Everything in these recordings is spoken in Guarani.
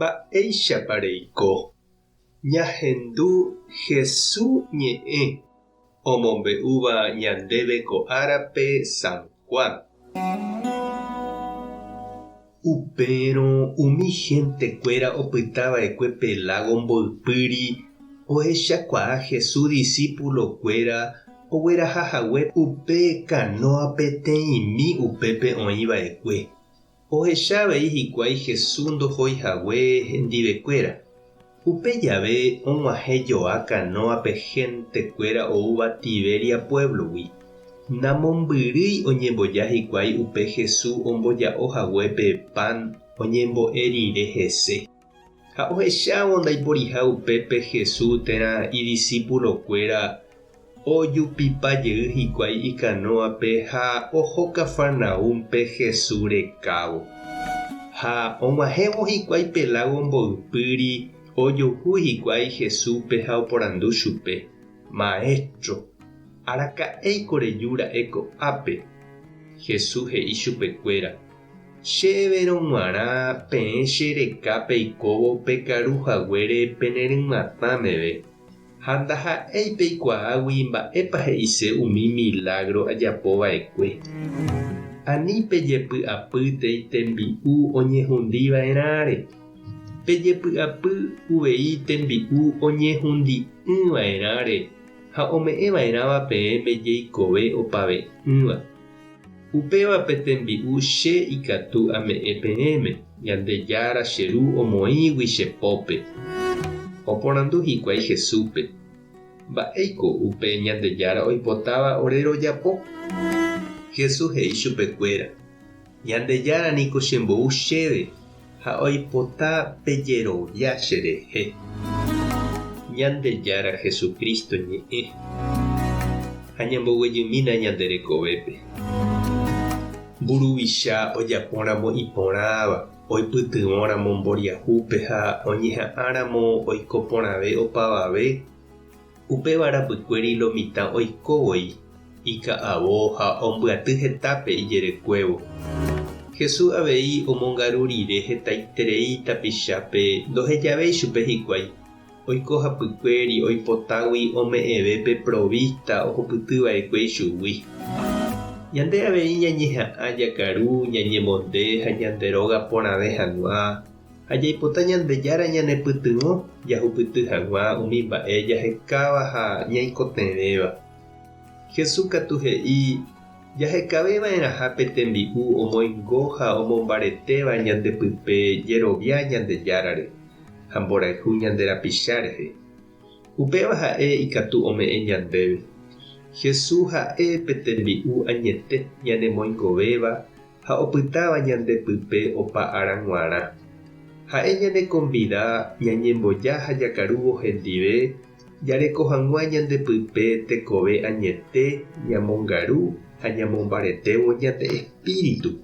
Mba'éichapa reiko? Ñahendu Hesu ñe'ẽ omombe'úva ñandéve ko árape San Juan. Upérõ umi héntekuéra opytava'ekue pe lágo mboypýri ohechakuaa Jesús disípulokuéra ogueraha hague upe kanóa peteĩmi upépe oĩva'ekue. Ohecha avei hikuái Jesús ndohói hague hendivekuéra. Upe jave og̃uahẽ joa kanóape héntekuéra oúva Tiberia puévlogui. Namombyrýi oñemboja hikuái upe Jesús omboja'o haguépe pan oñembo'e rire hese. Ha ohechávo ndaiporiha upépe Jesús térã idisipulokuéra, ojupipa jey hikuái ikanóape ha oho Cafarnaúmpe Jesús rekávo. Ha og̃uahẽvo hikuái pe lágo mboypýri, ojuhu hikuái Jesúspe ha oporandu chupe, Maéstro, araka'éiko reju ra'e ko'ápe? Jesús he'i chupekuéra, Chéverõ g̃uarã peẽ che reka peikóvo pekaru haguére pene rymatã meve, ha ndaha'éi peikuaágui mba'épa he'ise umi milágro ajapo va'ekue. Ani pejepy'apýtei tembi'u oñehundi va'erãre, pejepy'apy uvei tembi'u oñehundi'ỹ va'erãre ha ome'ẽ va'erãva peẽme jeikove opave'ỹva. Upéva pe tembi'u che ikatu ame'ẽ peẽme, Ñandejára che Ru omoĩgui che pópe. Oporandu hikuái Jesúspe, Mba'éiko upe Ñandejára oipotáva ore rojapo? Jesús he'i chupekuéra, Ñandejára niko chembou chéve ha oipota pejerovia cherehe. Ñandejára Jesucristo ñe'ẽ ha ñamboguejymína ñande rekovépe. Mburuvicha ojapóramo iporãva, oipytyvõramo mboriahúpe ha oñeha'ãramo oiko porãve opavave, upéva rapykuéri lo mitã oiko voi, ika'avo ha ombyaty hetápe ijerekuévo. Jesús avei omongaru rire hetaiterei tapichápe ndohejavéi chupe hikuái, oiko hapykuéri oipotágui ome'ẽve pe provísta ohupytyva'ekue ichugui. Ñande avei ñañeha'ã jakaru, ñañemonde ha ñande róga porãve hag̃ua, ha jaipota Ñandejára ñanepytyvõ jahupyty hag̃ua umi mba'e jahekáva ha ñaikotevẽva. Jesús katu he'i jahekaveva'erãha pe tembi'u omoingo ha omombaretéva ñande pype jerovia Ñandejárare ha mborayhu ñande rapicha rehe. Upéva ha'e ikatu ome'ẽ ñandéve. Jesús ha'e pe tembi'u añete ñanemoingovéva ha opytáva ñande pype opa ára g̃uarã. Ha'e ñanekonvida ñañemboja ha jakarúvo hendive jareko hag̃ua ñande pype tekove añete ñamongaru ha ñamombaretévo ñande espíritu.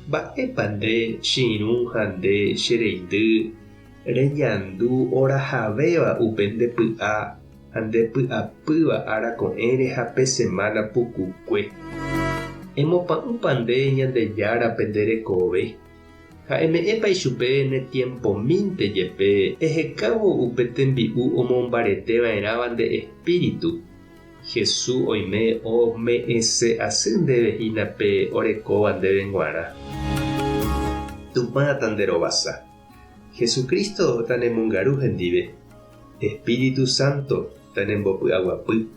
Mba'épa nde che irũ ha nde che reindy reñandu orahavéva upe nde py'a ha nde py'apýva ára ko'ẽre ha pe semána pukukue. Emopa'ũpa nde Ñandejárape nde rekove, ha eme'ẽpa ichupe ne tiempomínte jepe ehekávo upe tembi'u omombarete va'erãva nde espíritu. Jesús oime ome'ẽse asy ndéve hína pe orekóva ndéve g̃uarã. Tupã tanderovasa. Jesucristo tanemongaru hendive. Espíritu Santo tanembopy'aguapy.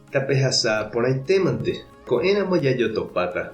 Tapehasa porãitémante, ko'ẽramo jajotopáta.